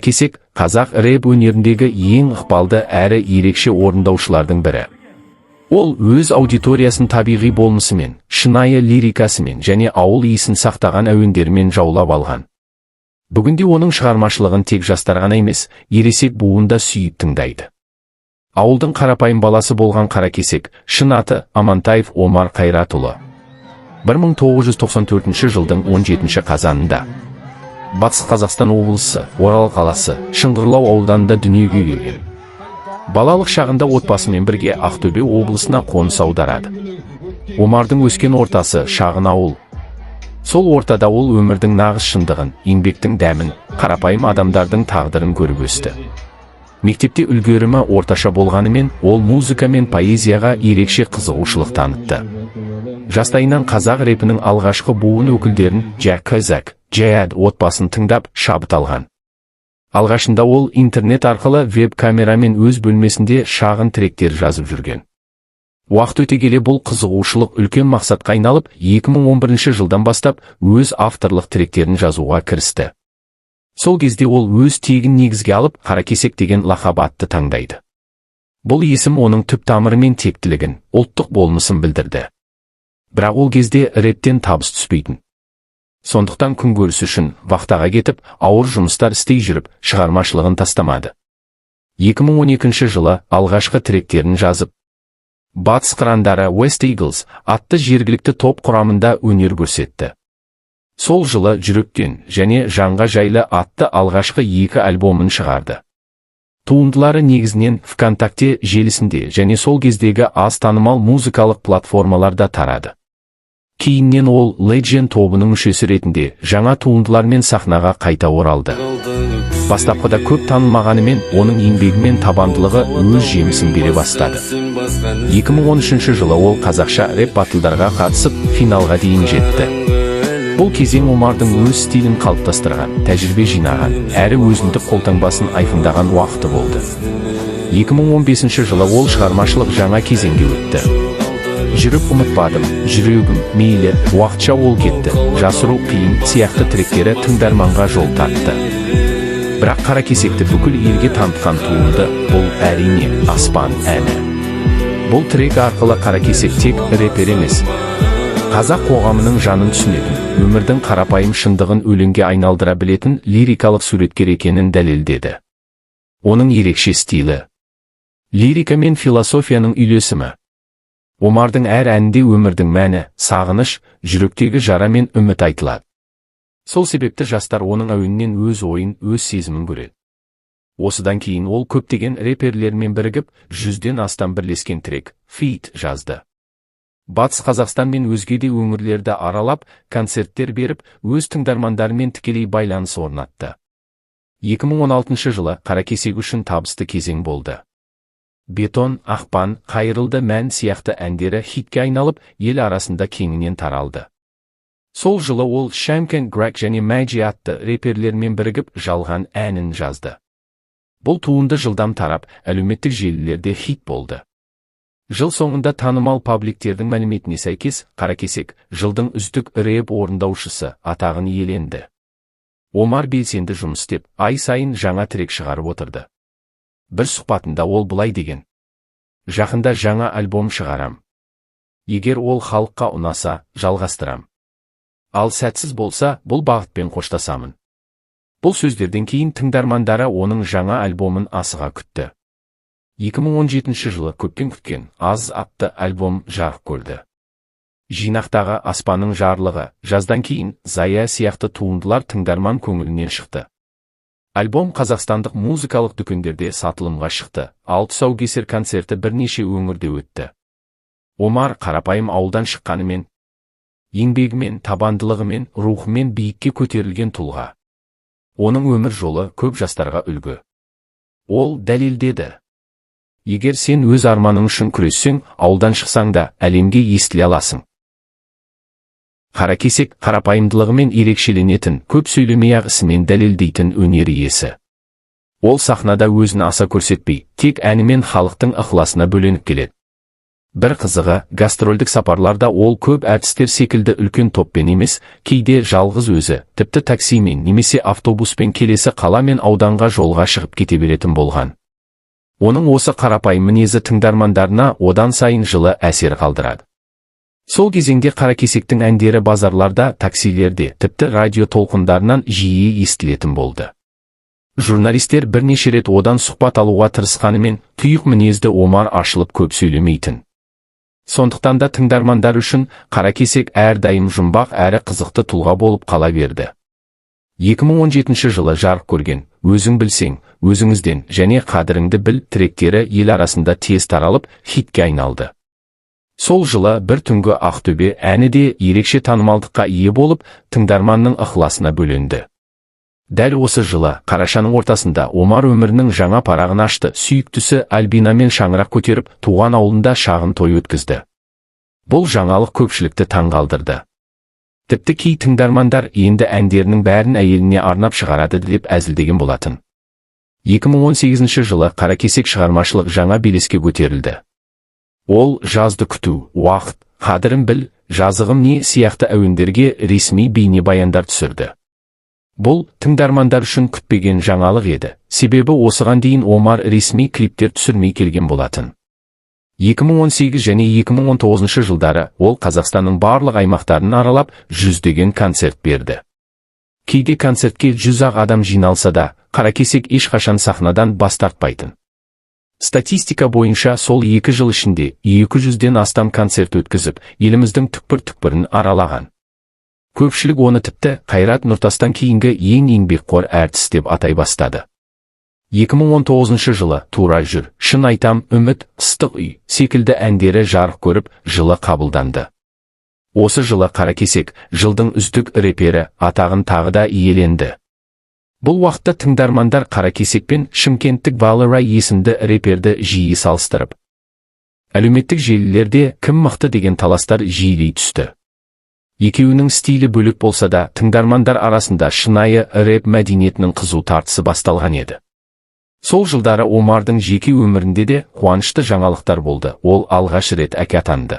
Қаракесек – қазақ рэп өнеріндегі ең ықпалды әрі ерекше орындаушылардың бірі. Ол өз аудиториясын табиғи болмысымен, шынайы лирикасымен және ауыл иісін сақтаған әуендерімен жаулап алған. Бүгінде оның шығармашылығын тек жастар ғана емес, ересек буын да сүйіп тыңдайды. Ауылдың қарапайым баласы болған Қаракесек, шын аты Амантаев Омар Қайратұлы, 1994 жылдың 17 қазанында Батыс Қазақстан облысы, Орал қаласы, Шыңғырлау ауданында дүниеге келген. Балалық шағында отбасымен бірге Ақтөбе облысына қоныс аударады. Омардың өскен ортасы – шағын ауыл. Сол ортада ол өмірдің нағыз шындығын, еңбектің дәмін, қарапайым адамдардың тағдырын көріп өсті. Мектепте үлгерімі орташа болғанымен, ол музыка мен поэзияға ерекше қызығушылық танытты. Жастайынан қазақ рэпінің алғашқы буын өкілдерін, Jack Kazak, Jad отбасын тыңдап, шабыт алған. Алғашында ол интернет арқылы веб камерамен өз бөлмесінде шағын тректер жазып жүрген. Уақыт өте келе бұл қызығушылық үлкен мақсатқа айналып, 2011 жылдан бастап өз авторлық тректерін жазуға кірісті. Сол кезде ол өз тегін негізге алып, Қаракесек деген лақап атты таңдайды. Бұл есім оның түп тамыры мен тектілігін, ұлттық болмысын білдірді. Бірақ ол кезде рэптен табыс түспейтін. Сондықтан күнкөріс үшін вахтаға кетіп, ауыр жұмыстар істей жүріп, шығармашылығын тастамады. 2012 жылы алғашқы тректерін жазып, Батыс қырандары, West Eagles атты жергілікті топ құрамында өнер көрсетті. Сол жылы «Жүректен» және «Жанға жайлы» атты алғашқы екі альбомын шығарды. Туындылары негізінен ВКонтакте желісінде және сол кездегі аз танымал музыкалық платформаларда тарады. Кейіннен ол Legend тобының мүшесі ретінде жаңа туындылармен сахнаға қайта оралды. Бастапқыда көп танылмағанымен, оның еңбегі мен табандылығы өз жемісін бере бастады. 2013 жылы ол қазақша рэп баттлдарға қатысып, финалға дейін жетті. Бұл кезең Омардың өз стилін қалыптастырған, тәжірибе жинаған, әрі өзіндік қолтаңбасын айқындаған уақыты болды. 2015 жылы ол шығармашылық жаңа кезеңге өтті. «Жүріп ұмытпадым», «Жүрегім», «Мейлі», «Уақытша ол кетті», «Жасыру қиын» сияқты тректері тыңдарманға жол тартты. Бірақ Қаракесекті бүкіл елге танытқан туынды – бұл, әрине, «Аспан» әні. Бұл трек арқылы Қаракесек тек рэпер емес, қазақ қоғамының жанын түсінетін, өмірдің қарапайым шындығын өлеңге айналдыра білетін лирикалық суреткер екенін дәлелдеді. Оның ерекше стилі – лирика мен философияның үйлесімі. Омардың әр әнінде өмірдің мәні, сағыныш, жүректегі жара мен үміт айтылады. Сол себепті жастар оның әуенінен өз ойын, өз сезімін көреді. Осыдан кейін ол көптеген рэперлермен бірігіп, 100-ден астам бірлескен трек, фит жазды. Батыс Қазақстан мен өзге де өңірлерді аралап, концерттер беріп, өз тыңдармандарымен тікелей байланыс орнатты. 2016 жылы Қаракесек үшін табысты кезең болды. «Бетон», «Ақпан», «Қайырылды мән» сияқты әндері хитке айналып, ел арасында кеңінен таралды. Сол жылы ол Шамкен Грек және Мэджи атты рэперлермен бірігіп, «Жалған» әнін жазды. Бұл туынды жылдам тарап, әлеуметтік желілерде хит болды. Жыл соңында танымал пабликтердің мәліметіне сәйкес, Қаракесек жылдың үздік рэп орындаушысы атағын иеленді. Омар белсенді жұмыс істеп, ай сайын жаңа трек шығарып отырды. Бір сұхбатында ол былай деген: «Жақында жаңа альбом шығарам. Егер ол халыққа ұнаса, жалғастырам. Ал сәтсіз болса, бұл бағытпен қоштасамын». Бұл сөздерден кейін тыңдармандары оның жаңа альбомын асыға күтті. 2017 жылы көптен күткен «Аз» атты альбом жарық көрді. Жинақтағы «Аспанның жарлығы», «Жаздан кейін», «Зая» сияқты туындылар тыңдарман көңілінен шықты. Альбом қазақстандық музыкалық дүкендерде сатылымға шықты, ал тұсаукесер концерті бірнеше өңірде өтті. Омар қарапайым ауылдан шыққанымен, еңбегімен, табандылығымен, рухымен биікке көтерілген тұлға. Оның өмір жолы көп жастарға үлгі. Ол дәлелдеді: егер сен өз арманың үшін күрессең, ауылдан шықсаң да, әлемге естіле аласың. Қаракесек – қарапайымдылығымен ерекшеленетін, көп сөйлемей-ақ ісімен дәлелдейтін өнер иесі. Ол сахнада өзін аса көрсетпей, тек әнімен халықтың ықыласына бөленіп келеді. Бір қызығы, гастрольдік сапарларда ол көп әртістер секілді үлкен топпен емес, кейде жалғыз өзі, тіпті таксимен немесе автобуспен келесі қала мен ауданға жолға шығып кете беретін болған. Оның осы қарапайым мінезі тыңдармандарына одан сайын жылы әсер қалдырады. Сол кезеңде Қаракесектің әндері базарларда, таксилерде, тіпті радио толқындарынан жиі естілетін болды. Журналистер бірнеше рет одан сұхбат алуға тырысқанымен, тұйық мінезді Омар ашылып көп сөйлемейтін. Сондықтан да тыңдармандар үшін Қаракесек әрдайым жұмбақ әрі қызықты тұлға болып қала берді. 2017 жылы жарық көрген «Өзің білсең», «Өзіңізден» және «Қадіріңді біл» тректері ел арасында тез таралып, хитке айналды. Сол жылы «Бір түнгі Ақтөбе» әні де ерекше танымалдыққа ие болып, тыңдарманның ықыласына бөленді. Дәл осы жылы қарашаның ортасында Омар өмірінің жаңа парағын ашты: сүйіктісі Альбинамен шаңырақ көтеріп, туған ауылында шағын той өткізді. Бұл жаңалық көпшілікті таңғалдырды. Тіпті кей тыңдармандар енді әндерінің бәрін әйеліне арнап шығарады деп әзілдеген болатын. 2018 жылы Қаракесек шығармашылық жаңа белеске көтерілді. Ол «Жазды күту», «Уақыт», «Қадірін біл», «Жазығым не» сияқты әуендерге ресми бейнебаяндар түсірді. Бұл тыңдармандар үшін күтпеген жаңалық еді, себебі осыған дейін Омар ресми клиптер түсірмей келген болатын. 2018 және 2019 жылдары ол Қазақстанның барлық аймақтарын аралап, жүздеген концерт берді. Кейде концертке 100-ақ адам жиналса да, Қаракесек ешқашан сахнадан бас тартпайтын. Статистика бойынша, сол 2 жыл ішінде 200-ден астам концерт өткізіп, еліміздің түкпір-түкпірін аралаған. Көпшілік оны тіпті Қайрат Нұртастан кейінгі ең еңбекқор әртіс деп атай бастады. 2019 жылы «Тура жүр», «Шын айтам», «Үміт», «Ыстық үй» секілді әндері жарық көріп, жылы қабылданды. Осы жылы Қаракесек жылдың үздік рэпері атағын тағы да иеленді. Бұл уақытта тыңдармандар Қаракесек пен шымкенттік Валера есімді рэперді жиі салыстырып, әлеуметтік желілерде кім мықты деген таластар жиілей түсті. Екеуінің стилі бөлек болса да, тыңдармандар арасында шынайы рэп мәдениетінің қызу тартысы басталған еді. Сол жылдары Омардың жеке өмірінде де қуанышты жаңалықтар болды: ол алғаш рет әке атанды.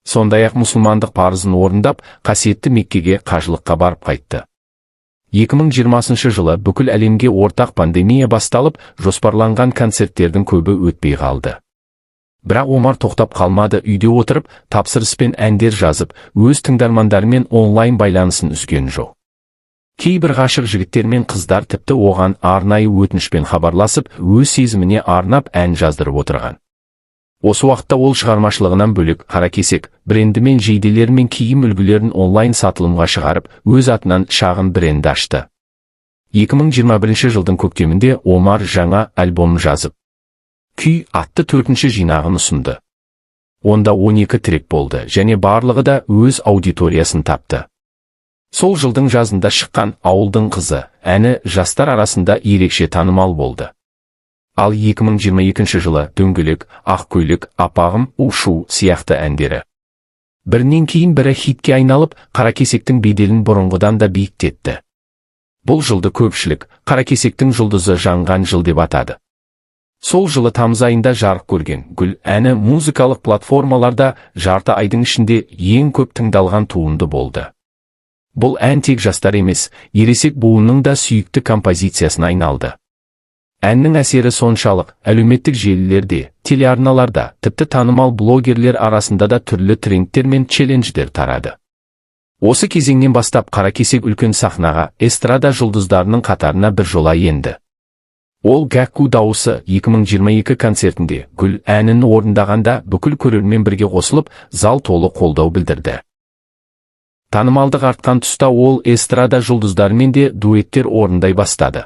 Сондай-ақ мұсылмандық парызын орындап, қасиетті Меккеге қажылыққа барып қайтты. 2020 жылы бүкіл әлемге ортақ пандемия басталып, жоспарланған концерттердің көбі өтпей қалды. Бірақ Омар тоқтап қалмады: үйде отырып, тапсырыспен әндер жазып, өз тыңдармандарымен онлайн байланысын үзген жоқ. Кейбір ғашық жігіттер мен қыздар тіпті оған арнайы өтінішпен хабарласып, өз сезіміне арнап ән жаздырып отырған. Осы уақытта ол шығармашылығынан бөлек Қаракесек брендімен жейделер мен киім үлгілерін онлайн сатылымға шығарып, өз атынан шағын бренд ашты. 2021 жылдың көктемінде Омар жаңа альбом жазып, «Күй» атты төртінші жинағын ұсынды. Онда 12 трек болды және барлығы да өз аудиториясын тапты. Сол жылдың жазында шыққан «Ауылдың қызы» әні жастар арасында ерекше танымал болды. Ал 2022 жылы «Дөңгелек», «Ақ көйлек», «Апағым», «У-шу» сияқты әндері бірінен кейін бірі хитке айналып, Қаракесектің беделін бұрынғыдан да биіктетті. Бұл жылды көпшілік Қаракесектің жұлдызы жанған жыл деп атады. Сол жылы тамыз айында жарық көрген «Гүл» әні музыкалық платформаларда жарты айдың ішінде ең көп тыңдалған туынды болды. Бұл ән тек жастар емес, ересек буынның да сүйікті композициясына айналды. Әннің әсері соншалық, әлеуметтік желілерде, телеарналарда, тіпті танымал блогерлер арасында да түрлі трендтер мен челлендждер тарады. Осы кезеңнен бастап Қаракесек үлкен сахнаға, эстрада жұлдыздарының қатарына бір жола енді. Ол «Гәкку дауысы 2022» концертінде «Гүл» әнін орындағанда бүкіл көрермен бірге қосылып, зал толы қолдау білдірді. Танымалдық артқан тұста ол эстрада жұлдыздарымен де дуэттер орындай бастады.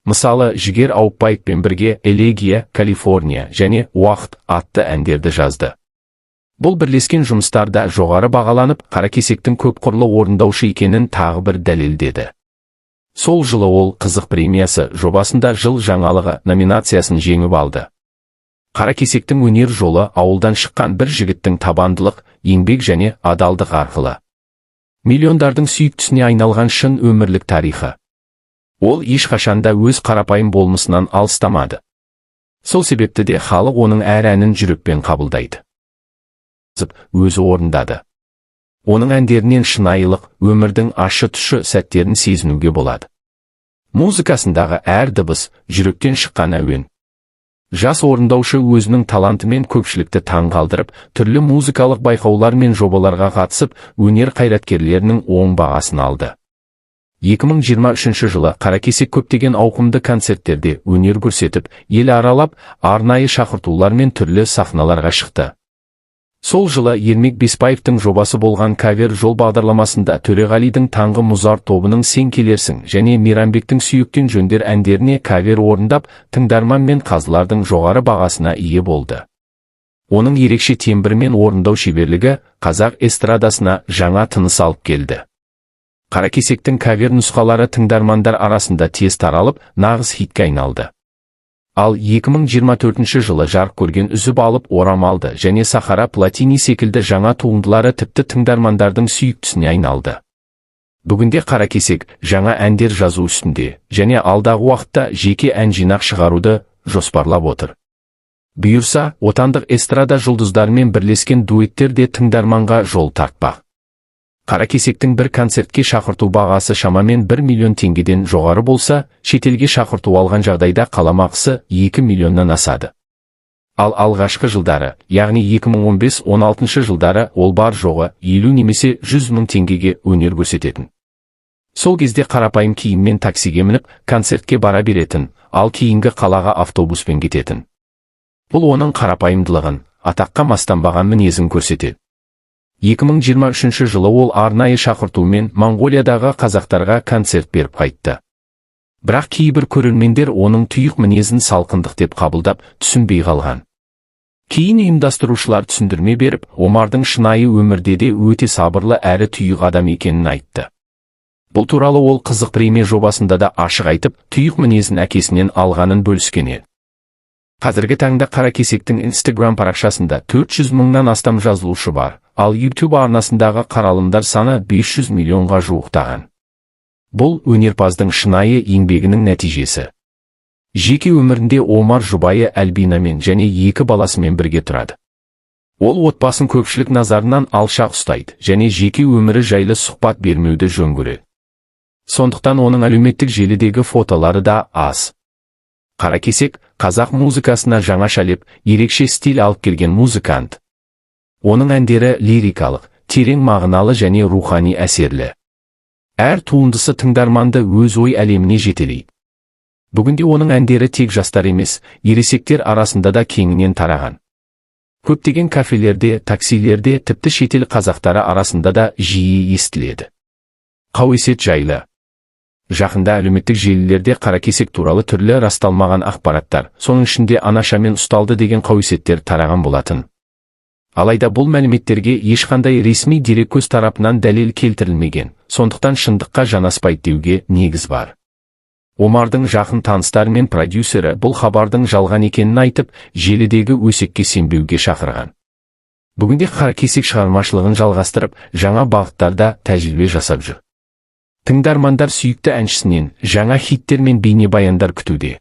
Мысалы, Жігер Ауыпбаевпен бірге «Элегия», «Калифорния» және «Уақыт» атты әндерді жазды. Бұл бірлескен жұмыстар да жоғары бағаланып, Қаракесектің көпқырлы орындаушы екенін тағы бір дәлелдеді. Сол жылы ол «Қызық премиясы» жобасында «Жыл жаңалығы» номинациясын жеңіп алды. Қаракесектің өнер жолы ауылдан шыққан бір жігіттің табандылық, еңбек және адалдық арқылы миллиондардың сүйіктісіне айналған шын өмірлік тарихы. Ол ешқашанда өз қарапайым болмысынан алыстамады. Сол себепті де халық оның әр әнін жүрекпен қабылдайды. жазып, өзі орындады. Оның әндерінен шынайылық, өмірдің ащы-тұщы сәттерін сезінуге болады. Музыкасындағы әр дыбыс – жүректен шыққан әуен. Жас орындаушы өзінің талантымен көпшілікті таң қалдырып, түрлі музыкалық байқаулар мен жобаларға қатысып, өнер қайраткерлерінің оң бағасын алды. 2023 жылы Қаракесек көптеген ауқымды концерттерде өнер көрсетіп, ел аралап, арнайы шақыртулар мен түрлі сахналарға шықты. Сол жылы Ермек Беспаевтың жобасы болған «Кавер жол» бағдарламасында Төреғалидың «Таңғы Музарт» тобының «Сен келерсің» және Мейрамбектің «Сүйектен жөндер» әндеріне кавер орындап, тыңдарман мен қазылардың жоғары бағасына ие болды. Оның ерекше тембрі мен орындау шеберлігі қазақ эстрадасына жаңа тыныс алып келді. Қаракесектің кавер нұсқалары тыңдармандар арасында тез таралып, нағыз хитке айналды. Ал 2024 жылы жарық көрген «Үзіп алып орамалды» және «Сахара Платини» секілді жаңа туындылары тіпті тыңдармандардың сүйіктісіне айналды. Бүгінде Қаракесек жаңа әндер жазу үстінде және алдағы уақытта жеке ән жинақ шығаруды жоспарлап отыр. Бұйырса, отандық эстрада жұлдыздарымен бірлескен дуэттер де тыңдарманға жол тартпақ. Қаракесектің бір концертке шақырту бағасы шамамен 1 миллион теңгеден жоғары болса, шетелге шақырту алған жағдайда қаламақысы 2 миллионнан асады. Ал алғашқы жылдары, яғни 2015-16 жылдары, ол бар жоғы 50 немесе 100 мың теңгеге өнер көрсететін. Сол кезде қарапайым киіммен таксиге мініп, концертке бара беретін, ал кейінгі қалаға автобуспен кететін. Бұл оның қарапайымдылығын, атаққа мастанбаған мінезін көрсетеді. 2023 жылы ол арнайы шақыртумен Моңғолиядағы қазақтарға концерт беріп қайтты. Бірақ кейбір көрермендер оның тұйық мінезін салқындық деп қабылдап, түсінбей қалған. Кейін ұйымдастырушылар түсіндірме беріп, Омардың шынайы өмірде де өте сабырлы әрі тұйық адам екенін айтты. Бұл туралы ол «Қызық премия» жобасында да ашық айтып, тұйық мінезін әкесінен алғанын бөліскен еді. Қазіргі таңда Қаракесектің Instagram парақшасында 400 мыңнан астам жазылушы бар, ал YouTube арнасындағы қаралымдар саны 500 миллионға жуықтаған. Бұл – өнерпаздың шынайы еңбегінің нәтижесі. Жеке өмірінде Омар жұбайы Альбинамен және екі баласымен бірге тұрады. Ол отбасын көпшілік назарынан алшақ ұстайды және жеке өмірі жайлы сұхбат бермеуді жөн көреді. Сондықтан оның әлеуметтік желідегі фотолары да аз. Қаракесек – қазақ музыкасына жаңаша леп, ерекше стиль алып келген музыкант. Оның әндері лирикалық, терең мағыналы және рухани әсерлі. Әр туындысы тыңдарманды өз ой әлеміне жетелейді. Бүгінде оның әндері тек жастар емес, ересектер арасында да кеңінен тараған. Көптеген кафелерде, таксилерде, тіпті шетел қазақтары арасында да жиі естіледі. Қауесет жайлы. Жақында әлеуметтік желілерде Қаракесек туралы түрлі расталмаған ақпараттар, соның ішінде анашамен ұсталды деген қауесеттер тараған болатын. Алайда бұл мәліметтерге ешқандай ресми дереккөз тарапынан дәлел келтірілмеген, сондықтан шындыққа жанаспайды деуге негіз бар. Омардың жақын таныстары мен продюсері бұл хабардың жалған екенін айтып, желідегі өсекке сенбеуге шақырған. Бүгінде Қаракесек шығармашылығын жалғастырып, жаңа бағыттарда тәжірибе жасап жүр. Тыңдармандар сүйікті әншісінен жаңа хиттер мен бейнебаяндар күтуде.